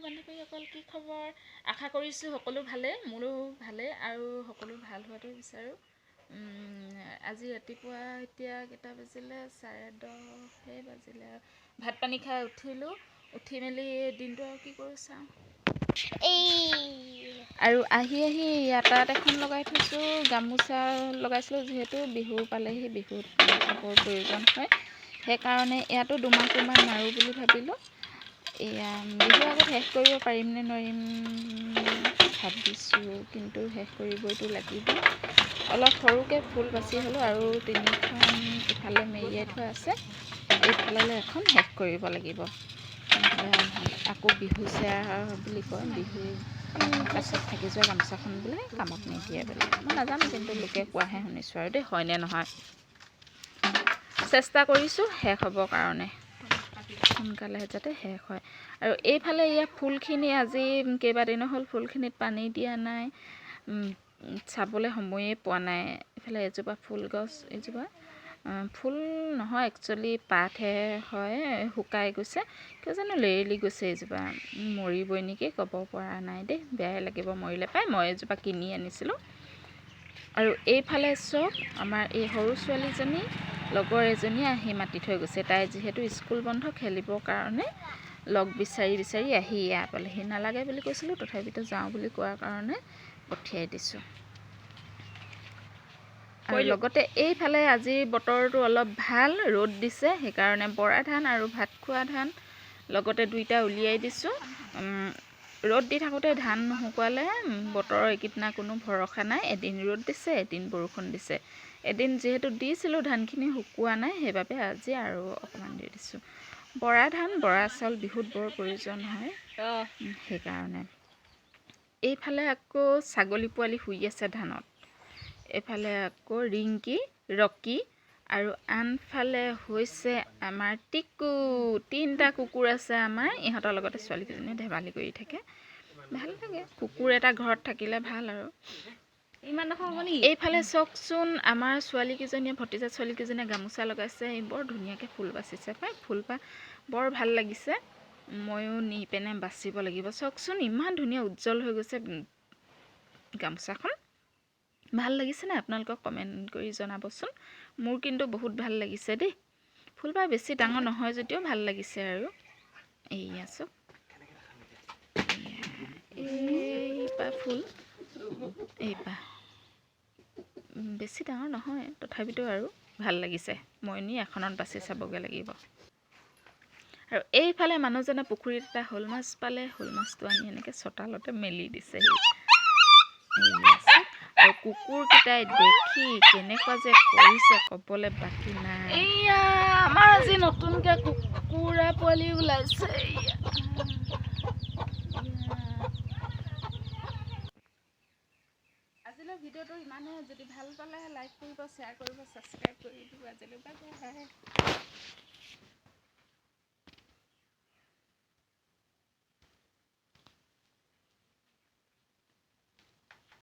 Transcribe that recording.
বান্ধৱীসকল, কি খবৰ? আশা কৰিছোঁ সকলো ভালে, মোৰো ভালে আৰু সকলো ভাল হোৱাটো বিচাৰোঁ। আজি ৰাতিপুৱা এতিয়া কেইটা বাজিলে, 10:30 বাজিলে। ভাত পানী খাই উঠিলোঁ, উঠি মেলি দিনটো আৰু কি কৰোঁ চাওঁ। আৰু আহি আহি তাঁত এখন লগাই থৈছোঁ, গামোচা লগাইছিলোঁ যিহেতু বিহু পালেহি, বিহুত বৰ প্ৰয়োজন হয়, সেইকাৰণে ইয়াতো দুমাকোমান মাৰোঁ বুলি ভাবিলোঁ। এয়া বিহুৰ আগত শেষ কৰিব পাৰিম নে নোৱাৰিম ভাবিছোঁ, কিন্তু শেষ কৰিবইতো লাগিব। অলপ সৰুকৈ ফুল বাচি হ'লোঁ আৰু 3খন ইফালে মেৰিয়াই থোৱা আছে, এইফাললৈ এখন শেষ কৰিব লাগিব। আকৌ বিহু চেয়া বুলি কয়, বিহু পাছত থাকি যোৱা গামোচাখন বোলে কামত নিদিয়ে বোলে, মই নাজানো কিন্তু লোকে কোৱাহে শুনিছোঁ আৰু দেই, হয়নে নহয়। চেষ্টা কৰিছোঁ শেষ হ'বৰ কাৰণে, সোনকালে যাতে শেষ হয়। আৰু এইফালে ইয়াৰ ফুলখিনি আজি কেইবাদিনো হ'ল ফুলখিনিত পানী দিয়া নাই, চাবলৈ সময়ে পোৱা নাই। এইফালে এজোপা ফুল গছ, এজোপা ফুল নহয় একচুৱেলি পাতহে হয়, শুকাই গৈছে, কিয় জানো লেৰেলি গৈছে এজোপা, মৰিবই নেকি ক'ব পৰা নাই দেই, বেয়াই লাগিব মৰিলে পাই। মই এজোপা কিনি আনিছিলোঁ। আৰু এইফালে চব আমাৰ এই সৰু ছোৱালীজনী লগৰ এজনীয়ে আহি মাতি থৈ গৈছে, তাই যিহেতু স্কুল বন্ধ খেলিবৰ কাৰণে লগ বিচাৰি বিচাৰি আহি ইয়াৰ পালেহি। নালাগে বুলি কৈছিলোঁ, তথাপিতো যাওঁ বুলি কোৱাৰ কাৰণে পঠিয়াই দিছোঁ। আৰু লগতে এইফালে আজি বতৰটো অলপ ভাল, ৰ'দ দিছে, সেইকাৰণে বৰা ধান আৰু ভাত খোৱা ধান লগতে দুইটা উলিয়াই দিছোঁ। ৰ'দ দি থাকোঁতে ধান নুশুকালে বতৰৰ এইকেইদিনা কোনো ভৰসা নাই, এদিন ৰ'দ দিছে এদিন বৰষুণ দিছে। এদিন যিহেতু দিছিলোঁ ধানখিনি শুকোৱা নাই, সেইবাবে আজি আৰু অকণমান দি দিছোঁ। বৰা ধান, বৰা চাউল বিহুত বৰ প্ৰয়োজন হয়, সেইকাৰণে। এইফালে আকৌ ছাগলী পোৱালি শুই আছে ধানত, এইফালে আকৌ ৰিংকি, ৰকি, আৰু আনফালে হৈছে আমাৰ টিকু। 3টা কুকুৰ আছে আমাৰ, ইহঁতৰ লগতে ছোৱালীকেইজনীয়ে ধেমালি কৰি থাকে, ভাল লাগে। কুকুৰ এটা ঘৰত থাকিলে ভাল আৰু। এইফালে চাওকচোন আমাৰ ছোৱালীকেইজনীয়ে, ভতিজা ছোৱালীকেইজনীয়ে গামোচা লগাইছে, বৰ ধুনীয়াকৈ ফুল বাচিছে পাই, ফুলপাহ বৰ ভাল লাগিছে। ময়ো নি পেনে বাচিব লাগিব। চাওকচোন ইমান ধুনীয়া উজ্জ্বল হৈ গৈছে গামোচাখন, ভাল লাগিছে নাই আপোনালোকক কমেণ্ট কৰি জনাবচোন। মোৰ কিন্তু বহুত ভাল লাগিছে দেই। ফুলপাহ বেছি ডাঙৰ নহয় যদিও ভাল লাগিছে আৰু। এইয়া চাওক, এইপাহ ফুল, এইপাহ বেছি ডাঙৰ নহয় তথাপিতো আৰু ভাল লাগিছে। মই নি এখনত বাচি চাবগৈ লাগিব। আৰু এইফালে মানুহজনে পুখুৰীত এটা শ'ল মাছ পালে, শ'ল মাছটো আনি এনেকৈ চোতালতে মেলি দিছেহি। আৰু কুকুৰকেইটাই দেখি কেনেকুৱা যে কৰিছে ক'বলৈ বাকী নাই। এইয়া আমাৰ আজি নতুনকৈ কুকুৰা পোৱালি ওলাইছে। আজিলৈ ভিডিঅ'টো ইমানে, যদি ভাল পালে লাইক কৰিব, শ্বেয়াৰ কৰিব, ছাবস্ক্ৰাইব কৰি দিব। আজিলৈ বাই বাই।